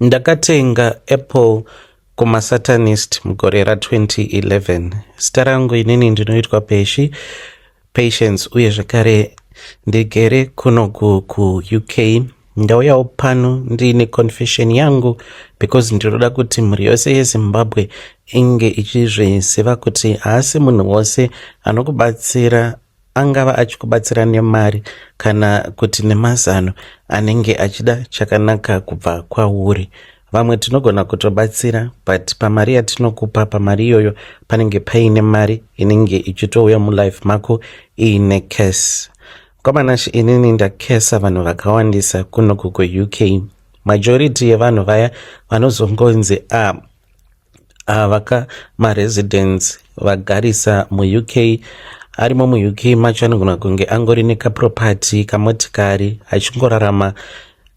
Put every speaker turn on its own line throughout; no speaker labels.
Ndakatenga apple kumasatanist mugore ra2011. Zita rangu inini ndinoitwa Peshi Patience uye zvekare ndigere kunoku kuUK. Ndauyawo pano ndiine confession yangu because ndinoda kuti mhuri yose yeZimbabwe inge ichizviziva kuti haasi munhu wose anokubatsira, angava achikubatsira nemari kana kuti nemazano, anenge achida chakanaka kubva kwauri. Vamwe tinogona kutobatsira, but pamari yatinokupa, pamari iyoyo panenge paine mari inenge ichitouya mulife mako iine curse. Kwamanashe, inini ndakesa vanhu vakawandisa kunoku kuUK. Majority yevanhu vaya vanozongonzi a vaka maresidents vagarisa muUK, arimo muUK macho anogona kunge angori nekaproperty, kamotikari, achingorarama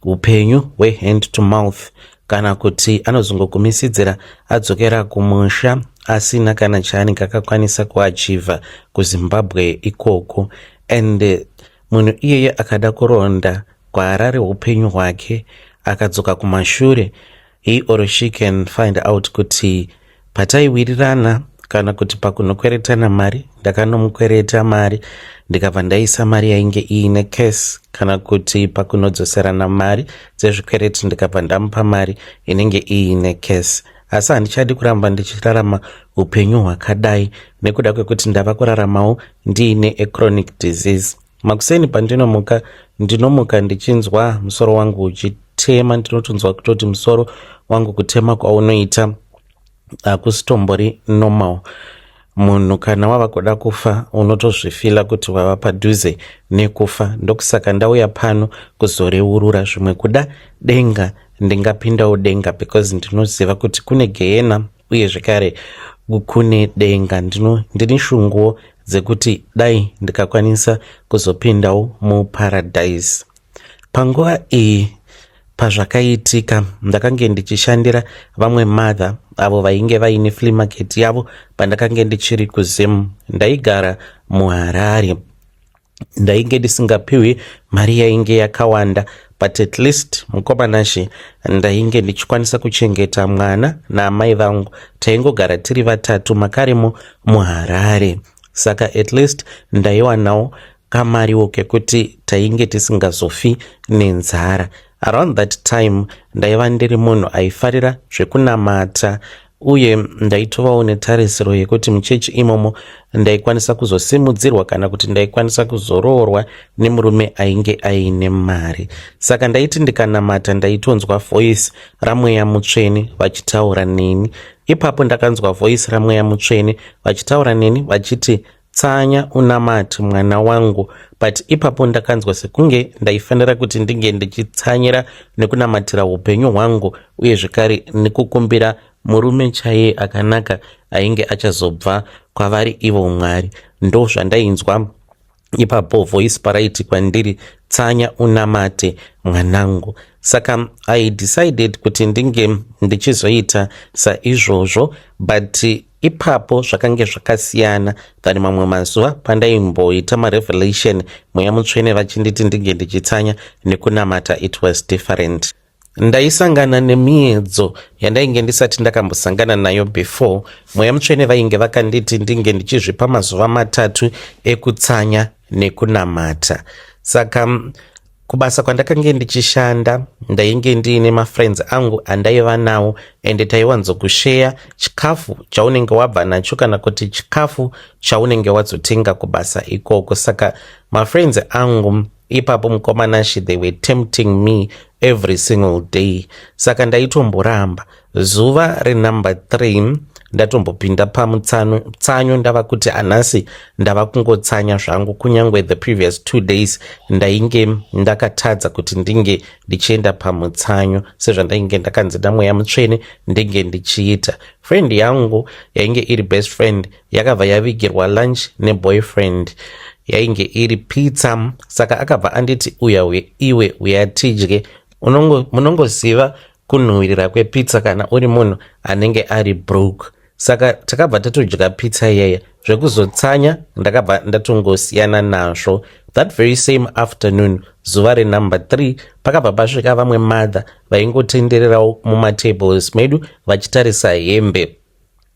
upenyu hwehand to mouth, kana kuti anozongogumisidzira adzokera kumusha asina kana chaanenge akakwanisa kuachivha kuZimbabwe ikoko. And munhu iyeye akada kuronda gwara reupenyu hwake, akadzoka kumashure, he or she can find out kuti pataiwirirana kana kuti pakunokweretana mari, ndakanomukwereta mari ndikabva ndaisa mari yainge iine curse, kana kuti pakunodzoserana mari dzezvikwereti ndikabva ndamupa mari inenge iine curse. Asi handichadi kuramba ndichirarama upenyu hwakadai nekuda kwekuti ndava kuraramawo ndiine achronic disease. Makuseni pandinomuka, ndinomuka ndichinzwa musoro wangu uchitema. Ndinotonzwa kutoti musoro wangu kutema kwaunoita hakusitombori normal. Munhu kana wava kuda kufa, unotozvifila kuti wava padhuze nekufa. Ndokusaka ndauya pano kuzoreurura. Zvimwe kuda denga, ndingapindawo denga, because ndinoziva kuti kune gehena uye zvekare kune denga. Ndine shunguwo dzekuti dai ndikakwanisa kuzopindawo muparadise. Panguva iyi pazvakaitika, ndakange ndichishandira vamwe mother avo vainge vaine flea market yavo. Pandakange ndichiri kuZim, ndaigara muHarare. Ndainge ndisingapiwi mari yainge yakawanda, but at least, mukomanashe, ndainge ndichikwanisa kuchengeta mwana naamai vangu. Taingogara tiri vatatu makaremo muHarare, saka at least ndaiwanawo kamariwo kekuti tainge tisingazofi nenzara. Around that time ndaiva ndiri munhu aifarira zvekunamata, uye ndaitovawo netarisiro yekuti muchechi imomo ndaikwanisa kuzosimudzirwa kana kuti ndaikwanisa kuzoroorwa nemurume ainge aine mari. Saka ndaiti ndikanamata, ndaitonzwa voice raMweya Mutsvene vachitaura neni. Ipapo ndakanzwa voice raMweya Mutsvene vachitaura neni vachiti, "Tsanya unamati, mwana wangu." But ipapo ndakanzwa sekunge ndaifanira kuti ndinge ndichitsanyira nekunamatira upenyu hwangu, uye zvekare nekukumbira murume chaiye akanaka ainge achazobva kwavari ivo Mwari. Ndo zvandainzwa ipapo, voice paraiti kwandiri, "Tsanya unamate, mwanangu." Saka I decided kuti ndinge ndichizoita saizvozvo, but ipapo zvakange zvakasiyana than mamwe mazuva pandaimboita marevelation, Mweya Mutsvene vachinditi ndinge ndichitsanya nekunamata. It was different. Ndaisangana nemiedzo yandainge ndisati ndakambosangana nayo before. Mweya Mutsvene vainge vakanditi ndinge ndichizvipa mazuva 3 ekutsanya nekunamata. Saka kubasa kwandakange ndichishanda, ndainge ndiine mafriends angu andaiva nawo, ende taiwanzokusheya chikafu chaunenge wabva nacho kana kuti chikafu chaunenge wazotenga kubasa ikoko. Saka mafriends angu ipapo, mukomanashi, they were tempting me every single day. Saka ndaitomboramba. Zuva renumber 3 ndatombopinda pamutsanyo, ndava kuti anhasi ndava kungotsanya zvangu, kunyange the previous 2 days ndainge ndakatadza kuti ndinge ndichienda pamutsanyo sezvandainge ndakanzi naMweya Mutsvene ndinge ndichiita. Friend yangu yainge iri best friend yakabva yavigirwa lunch neboyfriend, yainge iri pizza. Saka akabva anditi, "Uya iwe, uya tidye." Munongoziva kunhuhwirira kwepizza kana uri munhu anenge ari broke. Saka takabva tatodya pizza iyaya. Zvekuzotsanya ndakabva ndatongosiyana nazvo. That very same afternoon, zuva renumber 3, pakabva pasvika vamwe mother vaingotendererawo mumatables medu vachitarisa hembe.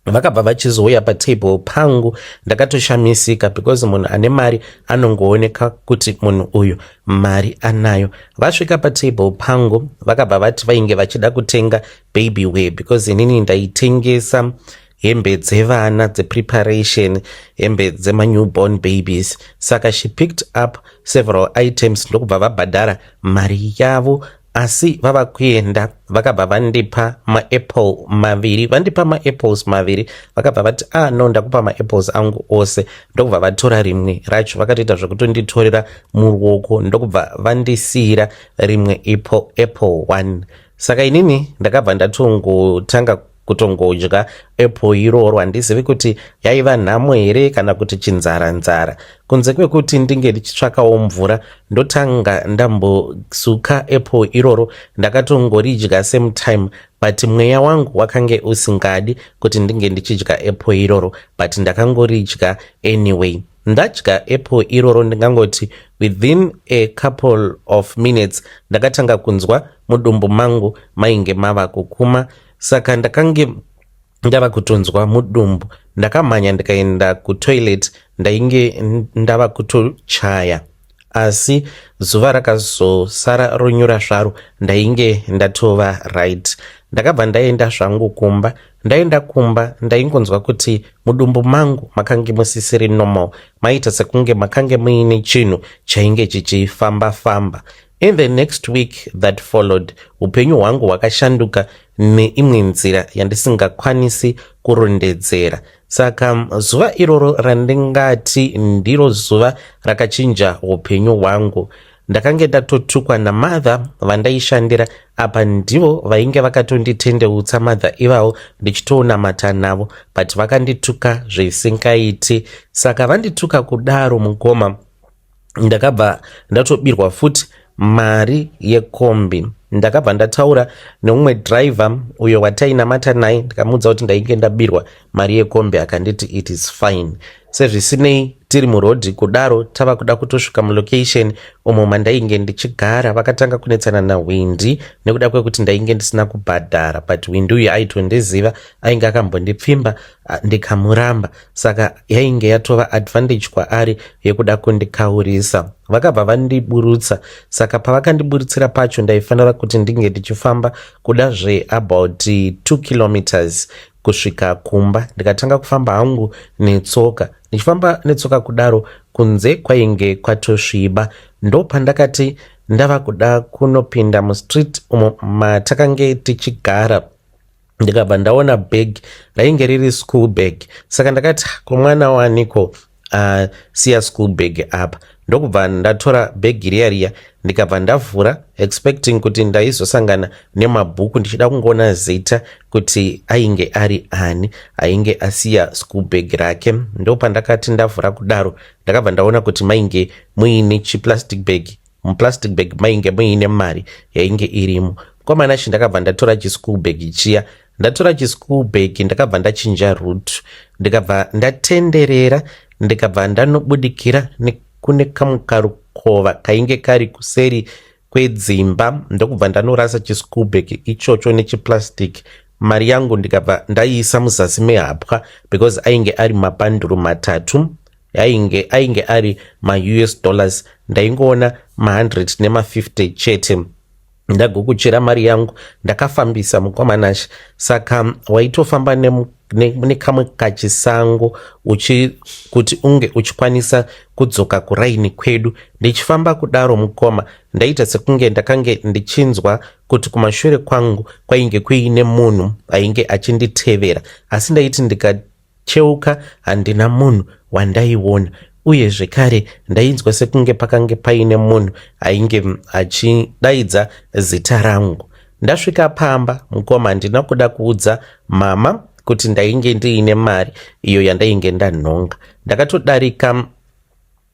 Vakabva vachizouya patable pangu. Ndakatoshamisika because munhu ane mari anongooneka kuti munhu uyu mari anayo. Vasvika patable pangu, vakabva vati vainge vachida kutenga baby wear, because inini ndaitengesa hembe dzevana dzepreparation, hembe dzemanewborn babies. Saka she picked up several items, ndokubva vabhadhara mari yavo. Asi vava kuenda, vakabva vandipa maapple maviri. Vandipa maapples maviri, vakabva vati, "Ah no, ndakupa maapples angu ose." Ndokubva vatora rimwe racho, vakatoita zvekutonditorera muruoko, ndokubva vandisiyira rimwe ipo, apple one. Saka inini ndakabva ndatongotanga kutongodya apple iroro. Handizivi kuti yaiva nhamo here kana kuti chinzara nzara. Kunze kwekuti ndinge ndichitsvakawo mvura, ndotanga ndambosuka apple iroro, ndakatongoridya same time. But mweya wangu wakange usingadi kuti ndinge ndichidya apple iroro, but ndakangoridya anyway. Ndadya apple iroro, ndingangoti within a couple of minutes ndakatanga kunzwa mudumbu mangu mainge mava kukuma. Saka ndakange ndava kutonzwa mudumbu, ndakamhanya ndikaenda kutoilet. Ndainge ndava kutochaya, asi zuva rakazosara ronyura zvaro, ndainge ndatova right. Ndakabva ndaenda zvangu kumba. Ndaenda kumba, ndaingonzwa kuti mudumbu mangu makange musisiri normal, maita sekunge makange muine chinhu chainge chichifamba famba. In the next week that followed, upenyu hwangu hwakashanduka neimwe nzira yandisingakwanisi kurondedzera. Saka zuva iroro randingati ndiro zuva rakachinja upenyu hwangu. Ndakange ndatotukwa namother vandaishandira. Apa ndivo vainge vakatonditendeutsa mother ivavo, ndichitonamata navo, but vakandituka zvisingaiti. Saka vandituka kudaro, mukoma, ndakabva ndatobirwa futi mari yekombi. Ndakabva ndataura neumwe driver uyo watainamata naye, ndikamuudza kuti ndainge ndabirwa mari yekombi. Akanditi it is fine. Sezvisinei, tiri murodhi kudaro, tava kuda kutosvika mulocation umo mandainge ndichigara, vakatanga kunetsana nahwindi nekuda kwekuti ndainge ndisina kubhadhara. But hwindi uyu aitondiziva, ainge akambondipfimba ndikamuramba, saka yainge yatova advantage kwaari yekuda kundikaurisa. Vakabva vandiburutsa. Saka pavakandiburutsira pacho, ndaifanira kuti ndinge ndichifamba kuda zveabout 2 kilometers kusvika kumba. Ndikatanga kufamba hangu netsoka. Ndichifamba netsoka kudaro, kunze kwainge kwatosviba. Ndopandakati ndava kuda kunopinda mustreet umo matakange tichigara, ndikabva ndaona bag rainge riri school bag. Saka ndakati, "Komwana waniko siya school bag apa?" Ndokubva ndatora bhegi riya riya, ndikabva ndavhura, expecting kuti ndaizosangana nemabhuku, ndichida kungoona zita kuti ainge ari ani ainge asiya school bag rake. Ndopandakati ndavhura kudaro, ndakabva ndaona kuti mainge muine chiplastic bag. Muplastic bag mainge muine mari yainge irimo. Mukomanashi, ndakabva ndatora chischool bag chiya. Ndatora chischool bag, ndakabva ndachinja route, ndikabva ndatenderera, ndikabva ndanobudikira kune kamwe karukova kainge kari kuseri kwedzimba, ndokubva ndanorasa chischool bag ichocho nechiplastic. Mari yangu ndikabva ndaiisa muzasi mehapwa, because ainge ari mabhanduru matatu, ainge ari maUS dollars. Ndaingoona ma100 nema50 chete. Ndagokuchera mari yangu, ndakafambisa, mukomanashi. Saka waitofamba nekamwe kachisango kuti unge uchikwanisa kudzoka kuraini kwedu. Ndichifamba kudaro, mukoma, ndaita sekunge ndakange ndichinzwa kuti kumashure kwangu kwainge kuine munhu ainge achinditevera, asi ndaiti ndikacheuka handina munhu wandaiona. Uye zvekare ndainzwa sekunge pakange paine munhu ainge achidaidza zita rangu. Ndasvika pamba, mukoma, handina kuda kuudza mama kuti ndainge ndiine mari iyo yandainge ndanhonga. Ndakatodarika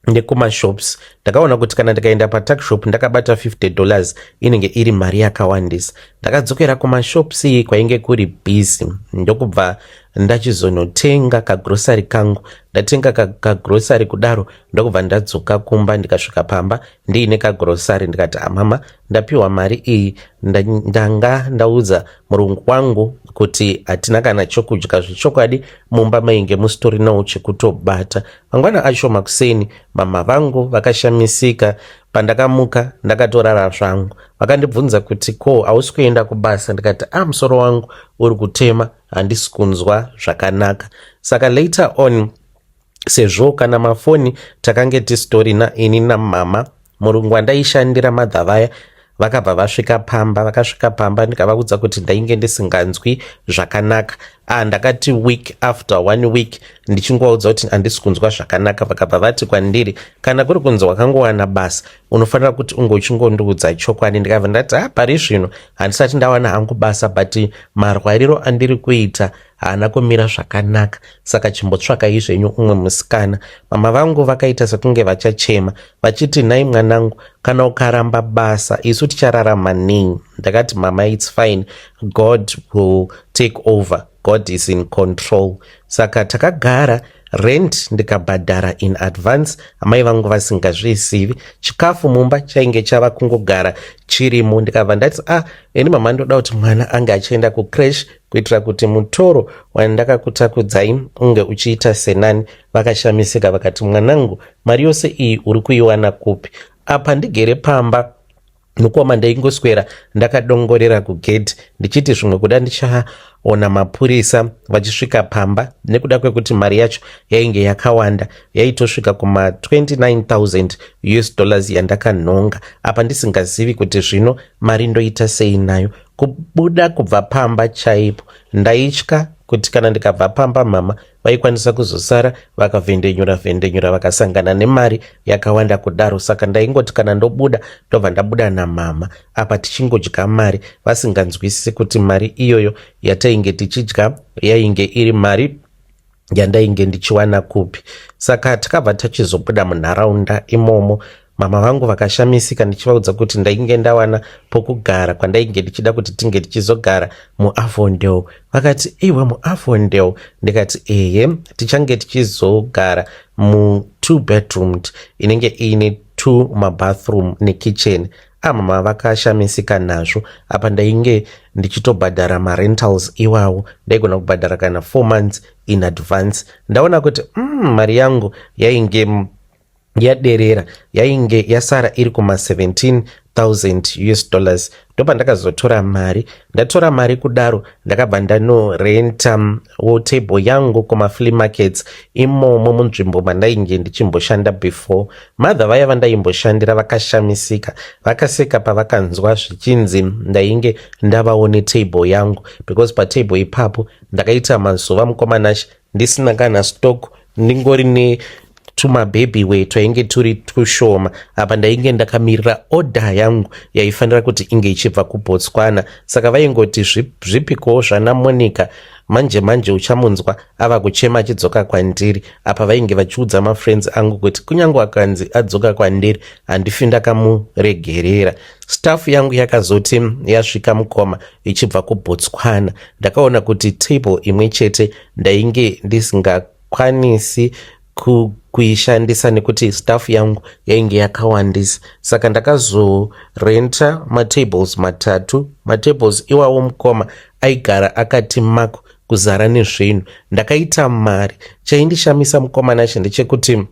nekumashops. Ndakaona kuti kana ndikaenda patuckshop ndakabata $50, inenge iri mari yakawandisa. Ndakadzokera kumashops kwainge kuri busy, ndokubva ndachizonotenga kagrosari kangu. Ndatenga kagrosari kudaro, ndokubva ndadzoka kumba. Ndikasvika pamba ndiine kagrosari, ndikati, "Amama, ndapiwa mari iyi. Ndanga ndaudza murungu wangu kuti hatina kana chokudya." Zvechokwadi, mumba mainge musitorinawo chekutobata. Mangwana acho makuseni, mama vangu vakashamisika pandakamuka ndakatorara zvangu. Vakandibvunza kuti, "Ko, hausi kuenda kubasa?" Ndikati, "A, musoro wangu uri kutema, handisi kunzwa zvakanaka." Saka later on, sezvo kana mafoni takange tisitorina ini namama, murungu wandaishandira, madha vaya vakabva vasvika pamba. Vakasvika pamba, ndikavaudza kuti ndainge ndisinganzwi zvakanaka. Ah, ndakati week after one week ndichingovaudza kuti handisi kunzwa zvakanaka. Vakabva vati kwandiri, "Kana kuri kunzi wakangowana basa, unofanira kuti unge uchingondiudza chokwadi." Ndikabva ndati, "Ha, pari zvino handisati ndawana hangu basa, but marwariro andiri kuita haana kumira zvakanaka, saka chimbotsvakai zvenyu umwe musikana." Mama vangu vakaita sekunge vachachema, vachiti, "Nhai mwanangu, kana ukaramba basa, isu tichararama nei?" Ndakati, "Mama, it's fine, God will take over, God is in control." Saka takagara, rent ndikabhadhara in advance, amai vangu vasingazvizivi. Chikafu mumba chainge chava kungogara chirimo. Ndikabva ndati, "Ah, ini mama, ndoda kuti mwana ange achienda kucreche kuitira kuti mutoro wandakakutakudzai unge uchiita senani." Vakashamisika, vakati, "Mwanangu, mari yose iyi uri kuiwana kupi?" Apa ndigere pamba mukoma, ndaingoswera ndakadongorera kugedhi, ndichiti zvimwe kuda ndichaona mapurisa vachisvika pamba, nekuda kwekuti mari yacho yainge yakawanda, yaitosvika kuma 29,000 US dollars yandakanhonga. Apa ndisingazivi kuti zvino mari ndoita sei nayo. Kubuda kubva pamba chaipo ndaitya kuti kana ndikabva pamba, mama vaikwanisa kuzosara vakavhendenyura vhendenyura, vakasangana nemari yakawanda kudaro. Saka ndaingoti kana ndobuda, ndobva ndabuda namama, apa tichingodya mari, vasinganzwisisi kuti mari iyoyo yatainge tichidya yainge iri mari yandainge ndichiwana kupi. Saka takabva tachizobuda munharaunda imomo. Mama vangu vakashamisika ndichivaudza kuti ndainge ndawana pokugara kwandainge ndichida kuti tinge tichizogara muAvondale. Vakati, "Iwe, muAvondale?" Ndikati, "Ehe, tichange tichizogara mu2 bedroomed inenge iine 2 mabathroom nekitchen." Amama vakashamisika nazvo. Apa ndainge ndichitobhadhara marentals iwawo, ndaigona kubhadhara kana 4 months in advance. Ndaona kuti mari yangu yainge yaderera, yainge yasara iri kuma 17,000 US dollars. Ndopandakazotora mari. Ndatora mari kudaro, ndakabva ndanorenta wo table yangu kumaflea markets imomo munzvimbo mandainge ndichimboshanda before. Mother vaya vandaimboshandira vakashamisika, vakaseka pavakanzwa zvichinzi ndainge ndavawo netable yangu, because patable ipapo ndakaita mazuva, mukomanashi, ndisina kana stock, ndingori netumababy we twainge turi tushoma. Apa ndainge ndakamirira order yangu yaifanira kuti inge ichibva kuBotswana. Saka vaingoti, "Zvipikowo zvana Monica manje manje, uchamunzwa ava kuchema achidzoka kwandiri." Apa vainge vachiudza mafriends angu kuti kunyange akanzi adzoka kwandiri, handifi ndakamuregerera. Stuff yangu yakazoti yasvika, mukoma, ichibva kuBotswana, ndakaona kuti table imwe chete ndainge ndisingakwanisi kuishandisa nekuti stuff yangu yainge yakawandisa. Saka ndakazorenta matables matatu. Matables iwawo, mukoma, aigara akati mako kuzara nezvinhu. Ndakaita mari. Chaindishamisa, mukoma nacho, ndechekuti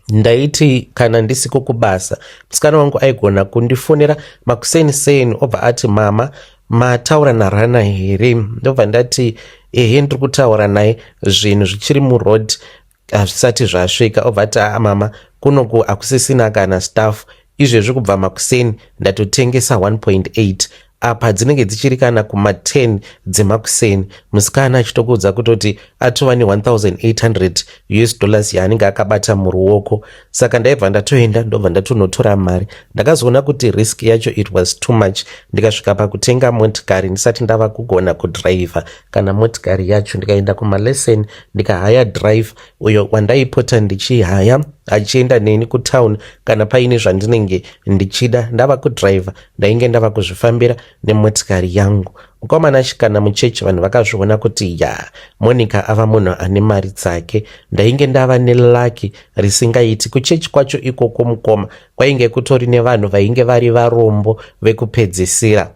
ndaiti kana ndisiko kubasa, musikana wangu aigona kundifonera makuseni seni, obva ati, "Mama, mataura narana here?" Ndobva ndati, "Ehe, ndiri kutaura naye, zvinhu zvichiri muroad, hazvisati zvasvika." Obva ati, "Aa mama, kunoku hakusisina kana stuff izvezvi, kubva makuseni ndatotengesa 1.8." Apa dzinenge dzichiri kana kuma10 dzemakuseni, musikana achitokuudza kutoti atova ne1800 US dollars yaanenge akabata muruoko. Saka ndaibva ndatoenda, ndobva ndatonotora mari. Ndakazoona kuti risk yacho, it was too much. Ndikasvika pakutenga motikari ndisati ndava kugona kudhiraivha kana motikari yacho. Ndikaenda kumalesson, ndikahaya drive uyo wandaipota ndichihaya. achienda neni kutown kana paine zvandinenge ndichida. Ndava kudhiraivha, ndainge ndava kuzvifambira nemotikari yangu. Mukomana kana muchechi vanhu vakazviona kuti ya, Monica ava munhu ane mari dzake. Ndainge ndava nelucky risingaiti. Kuchechi kwacho ikoko, mukoma, kwainge kutori nevanhu vainge vari varombo vekupedzisira.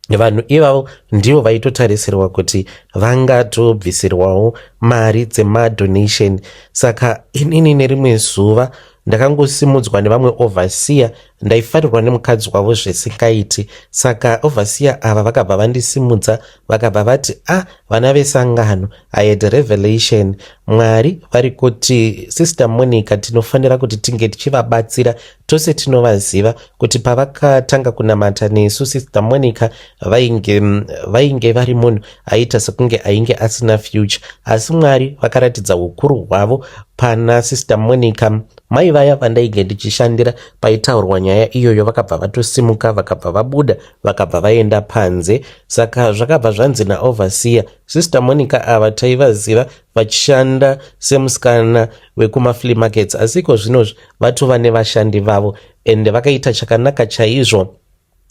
Vanhu ivavo ndivo vaitotarisirwa kuti vangatobvisirwawo mari dzemadonation. Saka inini nerimwe zuva ndakangosimudzwa nevamwe overseer. Ndaifarirwa nemukadzi wavo zvisingaiti. Saka overseer ava vakabva vandisimudza, vakabva vati, "A, vana vesangano, I had revelation. Mwari vari kuti Sister Monica tinofanira kuti tinge tichivabatsira." Tose tinovaziva kuti pavakatanga kunamata nesu, Sister Monica vainge vari munhu aiita sekunge ainge asina future, asi Mwari vakaratidza ukuru hwavo pana Sister Monica. Mai vaya vandainge ndichishandira, paitaurwa nyaya iyoyo, vakabva vatosimuka, vakabva vabuda, vakabva vaenda panze. Saka zvakabva zvanzi naoverseer, "Sister Monica ava taivaziva vachishanda semusikana wekumaflea markets, asi iko zvinozvi vatova nevashandi vavo, ende vakaita chakanaka chaizvo,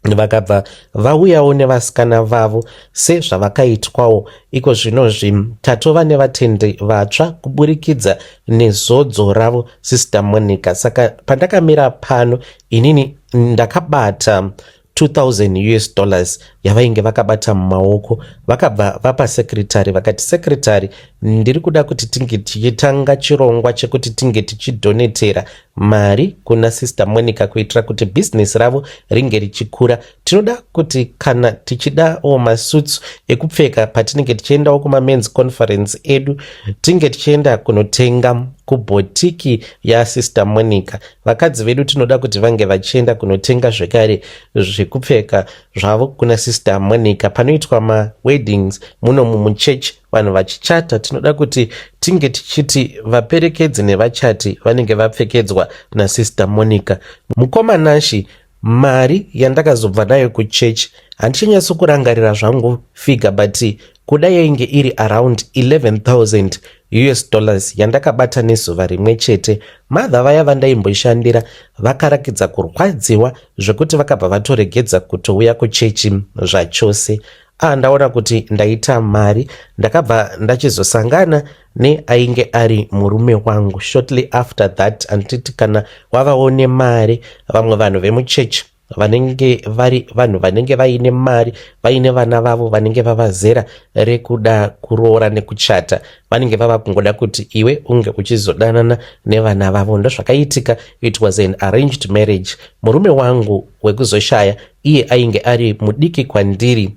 vakabva vauyawo nevasikana vavo sezvavakaitwawo. Iko zvinozvi tatova nevatendi vatsva kuburikidza nezodzo ravo, Sister Monica." Saka pandakamira pano inini ndakabata 2000 US dollars yavainge vakabata mumaoko. Vakabva vapa secretary, vakati, "Secretary, ndiri kuda kuti tinge tichitanga chirongwa chekuti tinge tichidonatera mari kuna Sister Monica kuitira kuti bhizinesi ravo ringe richikura. Tinoda kuti kana tichidawo masuits ekupfeka patinenge tichiendawo kumamens conference edu, tinge tichienda kunotenga kuboutique yaSister Monica. Vakadzi vedu tinoda kuti vange vachienda kunotenga zvekare zvekupfeka zvavo kuna Sister Monica. Panoitwa maweddings muno mumuchechi, vanhu vachichata, tinoda kuti tinge tichiti vaperekedzi nevachati vanenge vapfekedzwa naSister Monica." Mukoma Nashi, mari yandakazobva nayo kuchechi, handichinyatsokurangarira zvangu figure, but kuda yainge iri around 11,000 US dollars yandakabata nezuva rimwe chete. Madha vaya vandaimboshandira vakarakidza kurwadziwa zvekuti vakabva vatoregedza kutouya kuchechi zvachose. A, ndaona kuti ndaita mari, ndakabva ndachizosangana neainge ari murume wangu shortly after that. Handiti kana wavawo nemari, vamwe vanhu vemuchechi vanenge vari vanhu vanenge vaine mari, vaine vana vavo vanenge vava zera rekuda kuroora nekuchata, vanenge vava kungoda kuti iwe unge uchizodanana nevana vavo. Ndozvakaitika. It was an arranged marriage. Murume wangu wekuzoshaya iye ainge ari mudiki kwandiri,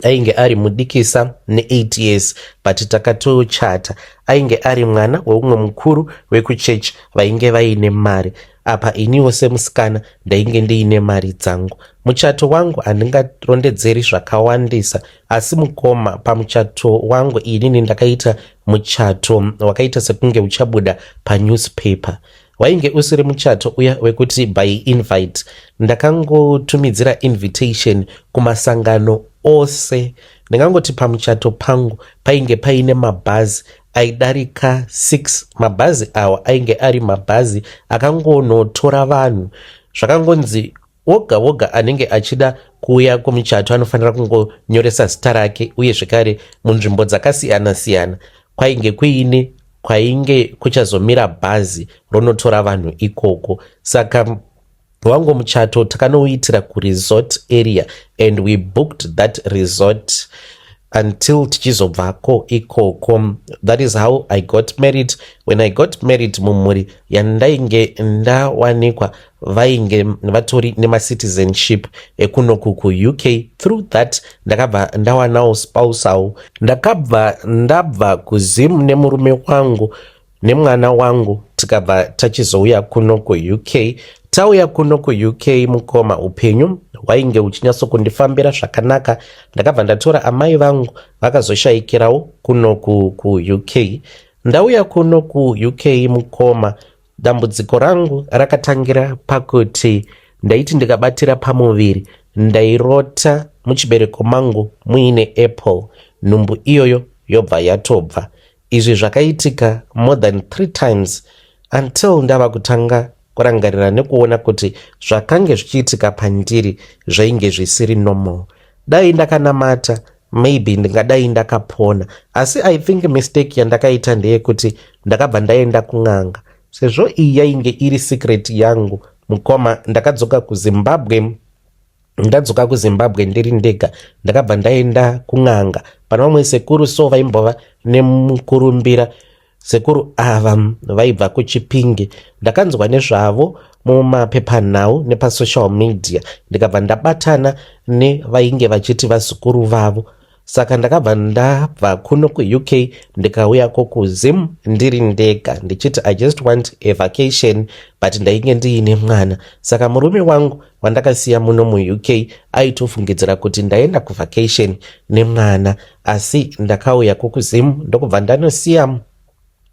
ainge ari mudikisa ne8 years, but takatochata. Ainge ari mwana weumwe mukuru wekuchechi vainge vaine mari. Apa iniwo semusikana ndainge ndiine mari dzangu. Muchato wangu handingarondedzeri zvakawandisa, asi mukoma, pamuchato wangu inini ndakaita muchato wakaita sekunge uchabuda panewspaper. Wainge usiri muchato uya wekuti by invite. Ndakangotumidzira invitation kumasangano ose. Ndingangoti pamuchato pangu painge paine mabhazi aidarika 6. Mabhazi awa ainge ari mabhazi akangonotora vanhu. Zvakangonzi woga woga anenge achida kuuya kumuchato anofanira kungonyoresa zita rake. Uye zvekare munzvimbo dzakasiyana-siyana kwainge kuine kwainge kuchazomira bhazi ronotora vanhu ikoko. Saka wangu muchato takanouitira kuresort area, and we booked that resort until tichizobvako ikoko. That is how I got married. When I got married, mumhuri yandainge ndawanikwa vainge vatori nemacitizenship ekunoku kuUK. Through that ndakabva ndawanawo spousal. Ndakabva ndabva kuZim nemurume wangu nemwana wangu, tikabva tachizouya kuno kuUK. Tauya kuno kuUK, mukoma, upenyu hwainge huchinyatsokundifambira zvakanaka. Ndakabva ndatora amai vangu vakazoshayikirawo kuno kuUK. Ndauya kuno kuUK, mukoma, dambudziko rangu rakatangira pakuti ndaiti ndikabatira pamuviri, ndairota muchibereko mangu muine apple, nhumbu iyoyo yobva yatobva. Izvi zvakaitika more than three times. Until ndava kutanga kurangarira nekuona kuti zvakange zvichiitika pandiri zvainge zvisiri normal. Dai ndakanamata, maybe ndingadai ndakapona. Asi I think mistake yandakaita ndeyekuti ndakabva ndaenda kun'anga, sezvo iyi yainge iri secret yangu. Mukoma, ndakadzoka kuZimbabwe. Ndadzoka kuZimbabwe ndiri ndega, ndakabva ndaenda kun'anga pana vamwe sekuru. So vaimbova nemukurumbira sekuru ava, vaibva kuChipinge. Ndakanzwa nezvavo mumapepanhau nepasocial media, ndikabva ndabatana nevainge vachiti vazukuru vavo. Saka ndakabva ndabva kuno kuUK, ndikauyako kuZim ndiri ndega, ndichiti I just want a vacation, but ndainge ndiine mwana. Saka murume wangu wandakasiya muno muUK aitofungidzira kuti ndaenda kuvacation nemwana, asi ndakauyako kuZim, ndokubva ndanosiya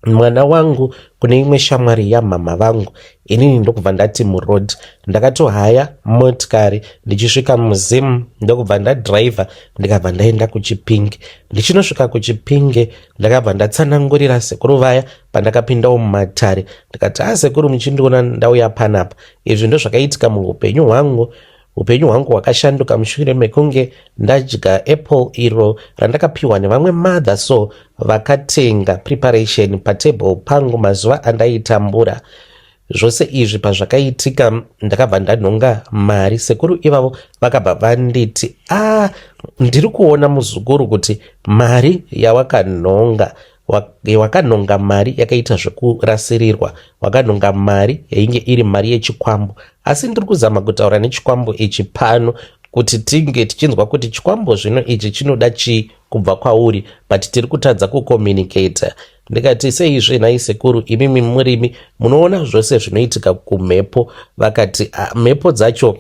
mwana wangu kune imwe shamwari yamama vangu. Inini ndokubva ndati muroad, ndakatohaya motikari. Ndichisvika muZim, ndokubva ndadhiraivha, ndikabva ndaenda kuChipinge. Ndichinosvika kuChipinge, ndakabva ndatsanangurira sekuru vaya pandakapindawo mumatare. Ndikati, "A sekuru, muchindiona ndauya panapa, izvi ndo zvakaitika muupenyu hwangu. Upenyu hwangu hwakashanduka mushure mekunge ndadya apple iro randakapiwa nevamwe mother. So vakatenga preparation patable pangu mazuva andaitambura. Zvose izvi pazvakaitika, ndakabva ndanhonga mari." Sekuru ivavo vakabva vanditi, "A, ndiri kuona muzukuru kuti mari yawakanhonga, wakanhonga mari yakaita zvekurasirirwa. Wakanhonga mari yainge iri mari yechikwambo, asi ndiri kuzama kutaura nechikwambo ichi pano kuti tinge tichinzwa kuti chikwambo zvino ichi chinoda chii kubva kwauri, but tiri kutadza kucommunicata." Ndikati, "Seizve nhai sekuru, imimi murimi munoona zvose zvinoitika kumhepo?" Vakati, "Mhepo dzacho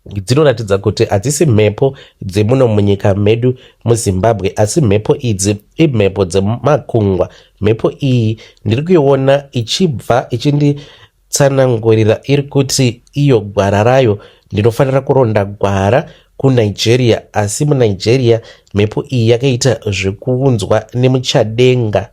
dzinoratidza kuti hadzisi mhepo dzemuno munyika medu muZimbabwe, asi mhepo idzi imhepo dzemakungwa. Mhepo iyi ndiri kuiona ichibva ichinditsanangurira, iri kuti iyo gwara rayo ndinofanira kuronda gwara kuNigeria, asi muNigeria mhepo iyi yakaita zvekuunzwa nemuchadenga,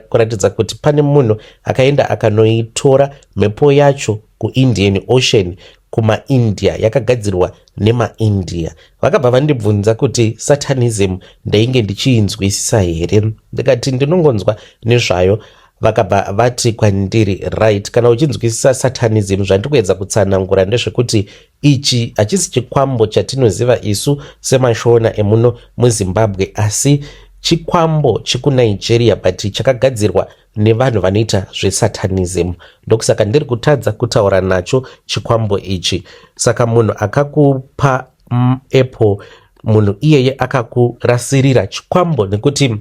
kuratidza kuti pane munhu akaenda akanoitora mhepo yacho kuIndian Ocean, kumaIndia, yakagadzirwa nemaIndia." Vakabva vandibvunza kuti satanism ndainge ndichiinzwisisa here. Ndikati ndinongonzwa nezvayo. Vakabva vati kwandiri, "Right, kana uchinzwisisa satanism, zvandiri kuedza kutsanangura ndezvekuti ichi hachisi chikwambo chatinoziva isu semaShona emuno muZimbabwe, asi chikwambo chekuNigeria, but chakagadzirwa nevanhu vanoita zvesatanism. Ndokusaka ndiri kutadza kutaura nacho chikwambo ichi. Saka munhu akakupa apple, munhu iyeye akakurasirira chikwambo nekuti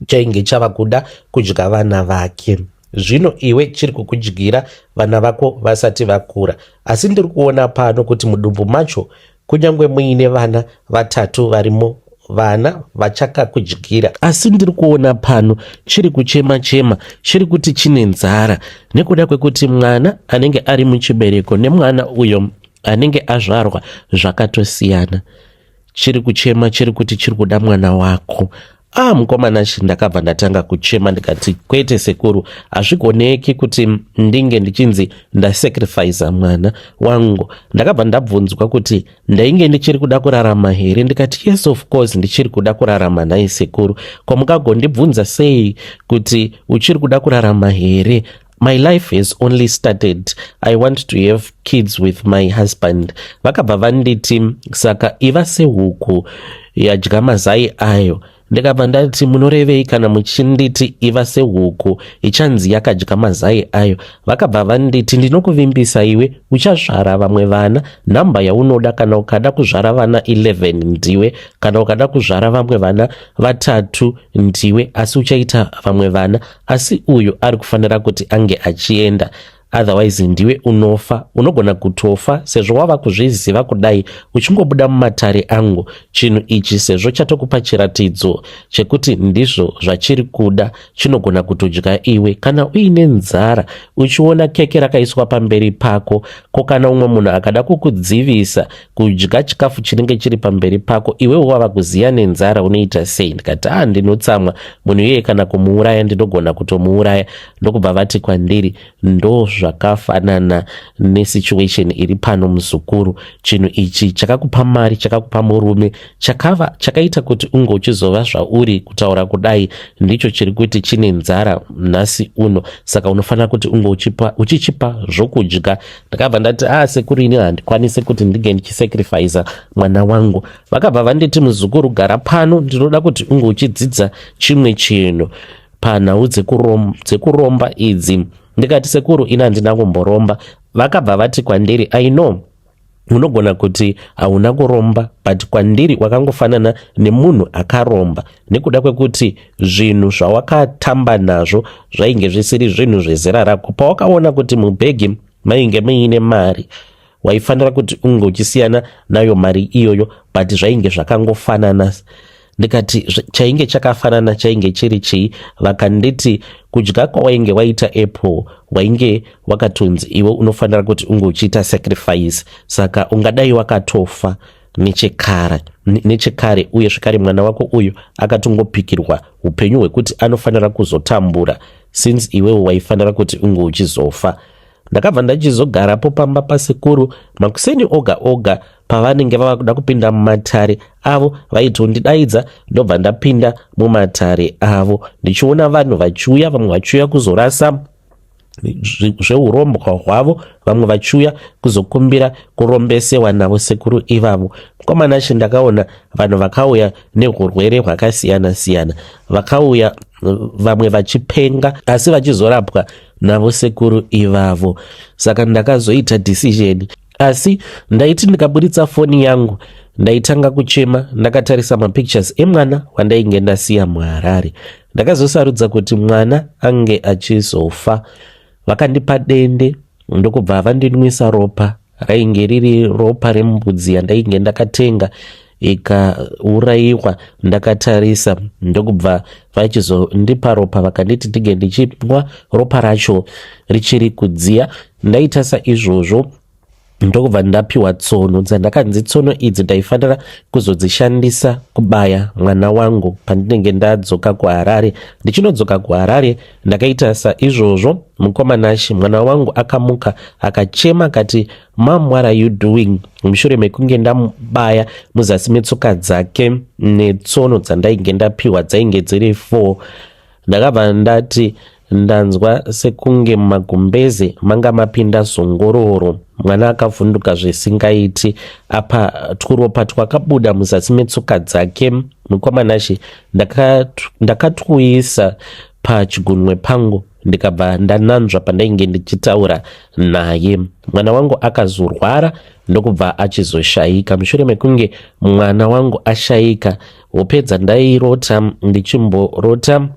chainge chava kuda kudya vana vake. Zvino iwe chiri kukudyira vana vako vasati vakura, asi ndiri kuona pano kuti mudumbu macho, kunyange muine vana vatatu varimo, vana vachakakudyira, asi ndiri kuona pano chiri kuchema chema, chiri kuti chine nzara, nekuda kwekuti mwana anenge ari muchibereko nemwana uyo anenge azvarwa zvakatosiyana. Chiri kuchema, chiri kuti chiri kuda mwana wako." Ah, mukomana, ndakabva ndatanga kuchema. Ndikati, "Kwete sekuru, hazvigoneki kuti ndinge ndichinzi ndasacrifica mwana wangu." Ndakabva ndabvunzwa kuti ndainge ndichiri kuda kurarama here. Ndikati, "Yes, of course ndichiri kuda kurarama. Nhai sekuru, kwamukagondibvunza sei kuti uchiri kuda kurarama here? My life has only started. I want to have kids with my husband." Vakabva vanditi, "Saka iva sehuku yadya mazai ayo." Ndikabva ndati, "Munorevei kana muchinditi iva sehuku ichanzi yakadya mazai ayo?" Vakabva vanditi, "Ndinokuvimbisa iwe uchazvara vamwe vana, nhamba yaunoda. Kana ukada kuzvara vana 11 ndiwe, kana ukada kuzvara vamwe vana vatatu ndiwe, asi uchaita vamwe vana. Asi uyu ari kufanira kuti ange achienda." Otherwise ndiwe unofa, unogona kutofa sezvo wava kuzviziva kudai uchingobuda mumatare angu. Chinhu ichi sezvo chatokupa chiratidzo chekuti ndizvo zvachiri kuda, chinogona kutodya iwe kana uine nzara uchiona keke rakaiswa pamberi pako. Ko kana umwe munhu akada kukudzivisa kudya chikafu chinenge chiri pamberi pako, iwewe wava kuziya nenzara, unoita sei? Ndikati, a, ndinotsamwa munhu iyeye, kana kumuuraya ndinogona kutomuuraya. Ndokubva vati kwandiri, ndo zvakafanana nesituation iri pano, muzukuru. Chinhu ichi chakakupa mari, chakakupa murume, chakava chakaita kuti unge uchizova zvauri kutaura kudai, ndicho chiri kuti chine nzara nhasi uno, saka unofanira kuti unge uchichipa zvokudya. Ndakabva ndati, a, sekuru, ini handikwanisi kuti ndinge ndichisacrifica mwana wangu. Vakabva vanditi, muzukuru, gara pano, ndinoda kuti unge uchidzidza chimwe chinhu panhau dzekuromba idzi. Ndikati, sekuru, ini handina kumboromba. Vakabva vati kwandiri, I know unogona kuti hauna kuromba, but kwandiri wakangofanana nemunhu akaromba, nekuda kwekuti zvinhu zvawakatamba nazvo zvainge zvisiri zvinhu zvezera rako. Pawakaona kuti mubhegi mainge muine mari, waifanira kuti unge uchisiyana nayo mari iyoyo, but zvainge zvakangofanana. Ndikati, chainge chakafanana chainge chiri chii? Vakanditi, kudya kwawainge waita apple, wainge wakatonzi iwe unofanira kuti unge uchiita sacrifice, saka ungadai wakatofa nechekare. Uye zvekare mwana wako uyu akatongopikirwa upenyu hwekuti anofanira kuzotambura, since iwewo waifanira kuti unge uchizofa. Ndakabva ndachizogarapo pamba pasekuru makuseni oga oga. Pavanenge vava kuda kupinda mumatare avo, vaitondidaidza, ndobva ndapinda mumatare avo ndichiona vanhu vachiuya, vamwe vachiuya kuzorasa zveurombwa hwavo, vamwe vachiuya kuzokumbira kurombesewa navo sekuru ivavo. Mukomana, ndakaona vanhu vakauya neurwere hwakasiyana siyana, vakauya vamwe vachipenga, asi vachizorapwa navo sekuru ivavo. Saka ndakazoita decision, asi ndaiti ndikaburitsa foni yangu ndaitanga kuchema ndakatarisa mapictures emwana wandainge ndasiya muHarare. Ndakazosarudza kuti mwana ange achizofa. Vakandipa dende, ndokubva vandinwisa ropa. Rainge riri ropa rembudzi yandainge ndakatenga ikaurayiwa ndakatarisa. Ndokubva vachizondipa ropa, vakanditi ndinge ndichimwa ropa racho richiri kudziya. Ndaita saizvozvo, ndokubva ndapiwa tsono dzandakanzi tsono idzi ndaifanira kuzodzishandisa kubaya mwana wangu pandinenge ndadzoka kuHarare. Ndichinodzoka kuHarare, ndakaita saizvozvo. Mukomanashi, mwana wangu akamuka akachema akati, "Mum, what are you doing?" Mushure mekunge ndamubaya muzasi metsoka dzake netsono dzandainge ndapiwa, dzainge dziri 4, ndakabva ndati ndanzwa sekunge mumagumbeze manga mapinda zongororo. Mwana akavhunduka zvisingaiti. Apa twuropa twakabuda muzasi metsoka dzake, mukomanashi, ndakatwuisa pachigunwe pangu, ndikabva ndananzva pandainge ndichitaura naye. Mwana wangu akazorwara, ndokubva achizoshayika. Mushure mekunge mwana wangu ashayika, hope dzandairota, ndichimborota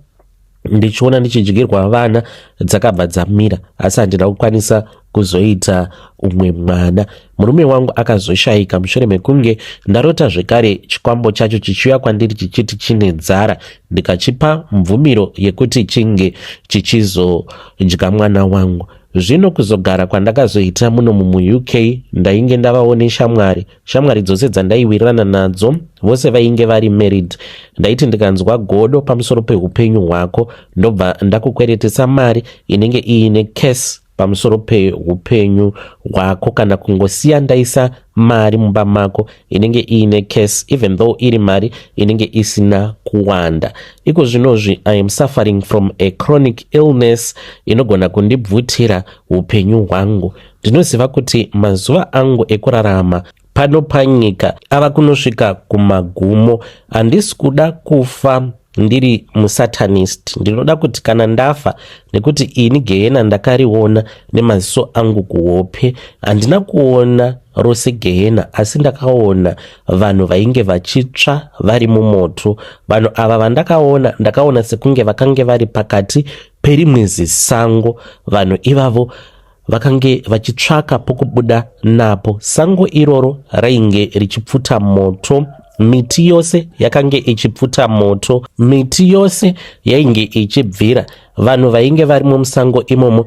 ndichiona ndichidyirwa vana, dzakabva dzamira, asi handina kukwanisa kuzoita umwe mwana. Murume wangu akazoshayika mushure mekunge ndarota zvekare chikwambo chacho chichiuya kwandiri chichiti chine nzara, ndikachipa mvumiro yekuti chinge chichizodya mwana wangu. Zvino kuzogara kwandakazoita muno muUK, ndainge ndavawo neshamwari. Shamwari dzose dzandaiwirirana nadzo, vose vainge vari married. Ndaiti ndikanzwa godo pamusoro peupenyu hwako, ndobva ndakukweretesa mari inenge iine curse pamusoro peupenyu hwako, kana kungosiya ndaisa mari mumba mako inenge iine curse, even though iri mari inenge isina kuwanda. Iko zvinozvi I am suffering from a chronic illness inogona kundibvutira upenyu hwangu. Ndinoziva kuti mazuva angu ekurarama pano panyika ava kunosvika kumagumo. Handisi kuda kufa ndiri musatanist. Ndinoda kuti kana ndafa, nekuti ini gehena ndakariona nemaziso angu kuhope. Handina kuona rose gehena, asi ndakaona vanhu vainge vachitsva vari mumoto. Vanhu ava vandakaona, ndakaona sekunge vakange vari pakati perimwe zisango. Vanhu ivavo Vakange vachitsvaka pokubuda napo. Sango iroro rainge richipfuta moto. Miti yose yakange ichipfuta moto. Miti yose yainge ichibvira. Vanhu vainge varimo musango imomo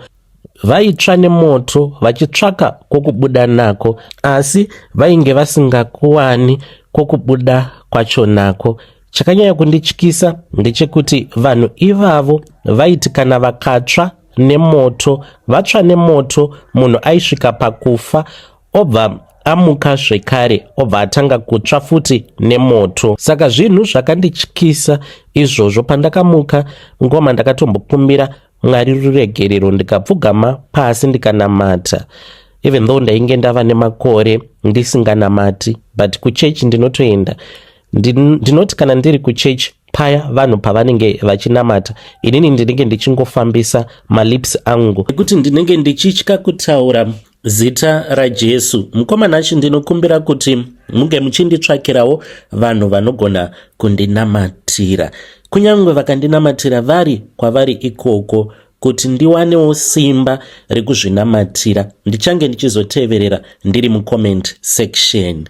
vaitsva nemoto vachitsvaka kwokubuda nako, asi vainge vasingakuwani kwokubuda kwacho nako. Chakanyanya kundityisa ndechekuti vanhu ivavo vaiti kana vakatsva nemoto, vatsva nemoto, munhu aisvika pakufa obva amuka zvekare obva atanga kutsva futi nemoto. Saka zvinhu zvakandityisa izvozvo. Pandakamuka ngoma ndakatombokumbira Mwari ruregerero, ndikapfugama pasi ndikanamata, even though ndainge ndava nemakore ndisinganamati, but kuchechi ndinotoenda. Ndinoti kana ndiri kuchechi paya vanhu pavanenge vachinamata, inini ndinenge ndichingofambisa malips angu nekuti ndinenge ndichitya kutaura zita raJesu. Mukoma Nashi, ndinokumbira kuti munge muchinditsvakirawo vanhu vanogona kundinamatira, kunyange vakandinamatira vari kwavari ikoko, kuti ndiwanewo simba rekuzvinamatira. Ndichange ndichizoteverera ndiri mucomment section.